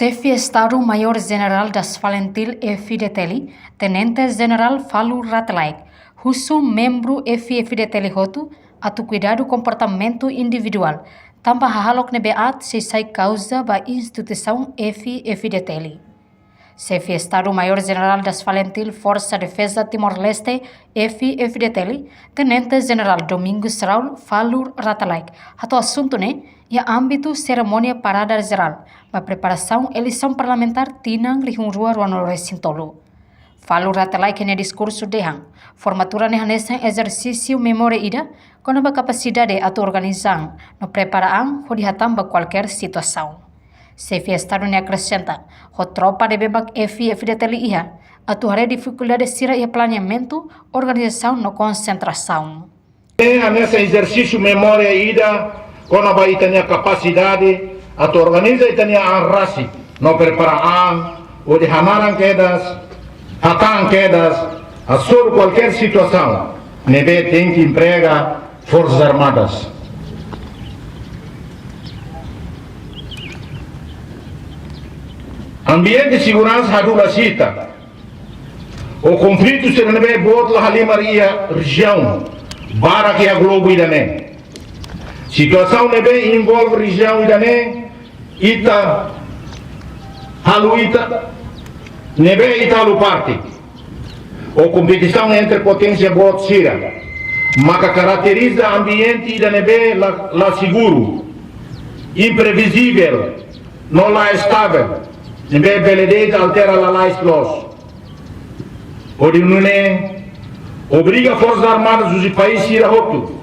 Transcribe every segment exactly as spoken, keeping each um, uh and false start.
Xefe Estadu Maiór Jenerál das FALINTIL F-FDTL, Tenente Jenerál Falur Rate Laek, husu membru F-FDTL hotu atu kuidadu komportamentu individuál, tanba hahalok ne'ebé aat sei sai kauza ba instituisaun F-FDTL. Xefe Estadu Maiór Jenerál das FALINTIL Forsa Defeza Timor-Leste, F-FDTL, Tenente Jenerál Domingos Raul Falur Rate Laek, hato'o asuntu ne'e iha ámbitu serimónia parada jerál ba preparasaun eleisaun parlamentár tinan rihun rua ruanulu-resin-tolu. Falur Rate Laek nia diskursu dehan, formatura ne'e hanesan ezersísiu memória ida kona-ba kapasidade atu organiza an no prepara an hodi hatán ba kualkér situasaun. Xefe Estadu ne'e akresenta, ho tropa ne'ebé mak F-FDTL iha, atu haree difikuldade sira iha planeamentu, organizasaun no konsentrasaun. Ne'e hanesan ezersísiu memória ida kona-ba ita-nia kapasidade atu organiza ita-nia an rasik no prepara an hodi hanaran kedas, hatán kedas, hasoru kualkér situasaun ne'ebé tenke emprega Forsas Armadas. Ambiente seguransa hadulas ita ho konflitu sira ne'ebé boot la halimar iha rejiaun barak iha globu ida-ne'e. Situasaun ne'ebé envolve rejiaun ida-ne'e, ita halo ita, ne'ebé ita halo parte. Ho kompetisaun entre poténsia boot sira maka karakteriza ambiente ida ne'ebé la, la seguru, imprevizivel, no la estavel, ne'ebé bele de'it altera lalais loos. Hodi nune'e, obriga Forsas Armadas husi país sira hotu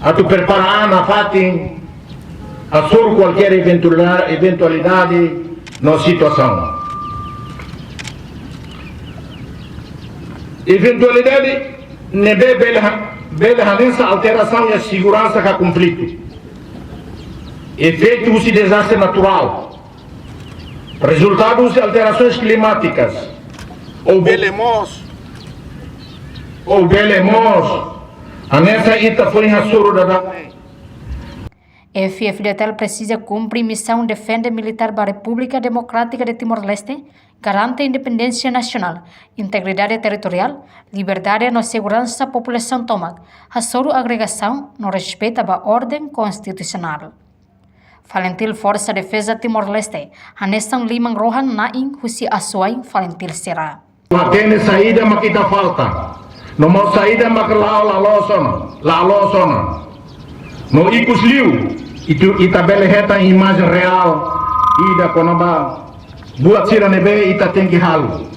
atu prepara an nafatin hasoru kualkér eventuala-, eventualidade no situasaun. Eventualidade ne'ebé bele ha-, bele hanesan alterasaun iha seguransa ka konflitu. Efeitu husi dezastre naturál. Rezultadu husi alterasoens klimátikas. Ou bele mós, ou bele mós hanesan ita foin hasoru daudaun ne'e. F-FDTL presiza kumpre misaun defende militár ba Repúblika Demokrátika de Timor-Leste, garante independénsia nasionál, integridade territoriál, liberdade no seguransa populasaun tomak, hasoru agregasaun no respeita ba orden konstitusionál. FALINTIL Forsa Defeza Timor-Leste, hanesan liman-rohan-na'in husi asuwa'in FALINTIL sira. Hatene saida mak ita falta, no mós saida mak la'o, la loos ona, la loos ona. No ikusliu, ita, ita bele hetan imajen reál ida kona-ba buat sira ne'ebé ita tenke halo.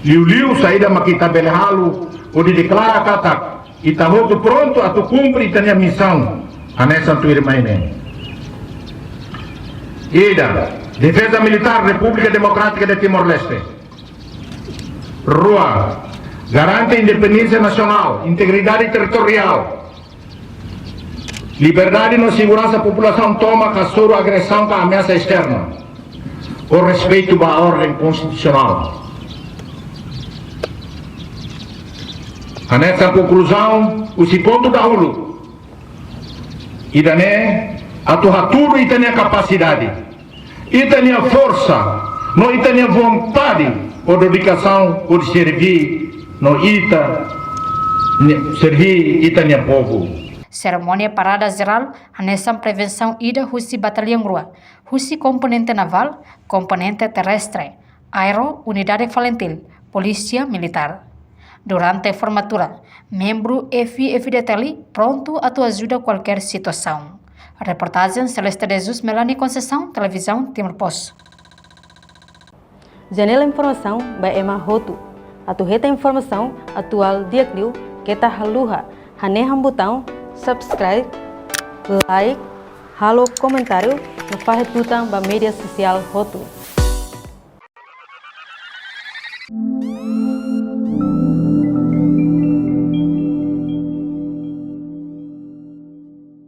Liuliu saida mak ita bele halo, hodi deklara katak ita hotu prontu atu kumpre ita-nia misaun hanesan tuirmai ne'e. Ida, defeza militár Repúblika Demokrátika de Timor-Leste. Rua, garante independénsia nasionál, integridade territoriál, liberdade no seguransa populasaun tomak, hasoru agresaun ka ameasa esterna, ho respeitu ba orden konstitusionál. Hanesan konkluzaun husi pontu dahuluk ida-ne'e, atu hatudu ita-nia kapasidade, ita-nia forsa, no ita-nia vontade, ho dedikasaun, hodi serví, no ita, ni-, serví ita-nia povu. Serimónia parada jerál hanesan prevensaun ida husi Batallaun Rua, husi komponente navál, komponente terrestre, aéreu, unidade FALINTIL, polísia militár. Durante formatura, membru F-FDTL prontu atu ajuda kualkér situasaun. Reportajen Celeste de Jesus, Melanie Conceição, Televizaun Timor Post. Janela informasaun ba ema hotu. Atu hetan informasaun atuál di'ak liu, keta haluha hanehan butaun subscribe, like, halo komentáriu, no fahe tutan ba média sosiál hotu.